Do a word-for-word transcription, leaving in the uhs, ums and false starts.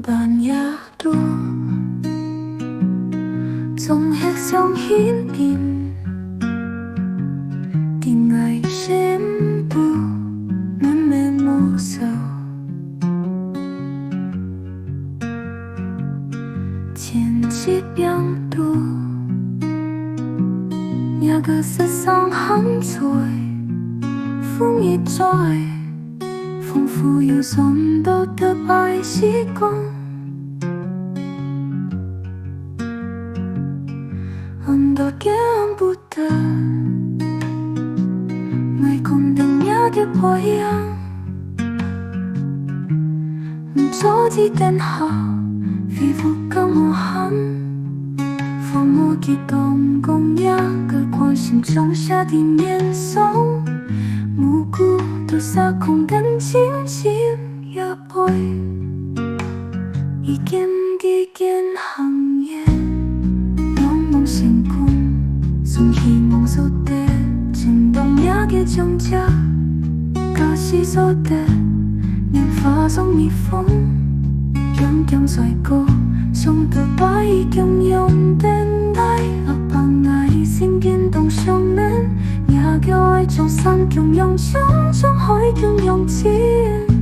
半夜肚，總係想起你，在𠊎身邊，默默無聲。天氣變動，若个色彩還在，風一吹， 仿佛又想到特別時光，暗到見不得。𠊎看到若个背影，毋知幾等下，飛舞到無限。 放我去當光，若个關心，像寫在面上，無辜都撒空等清醒夜背。已經幾間行業，茫茫星空，總希望做得尋到若个蹤跡。假使做得， 年華像蜜蜂，輕輕拂過，像特別共樣等待。阿爸，𠊎心間當想念，若个愛像山共樣長，像海共樣深。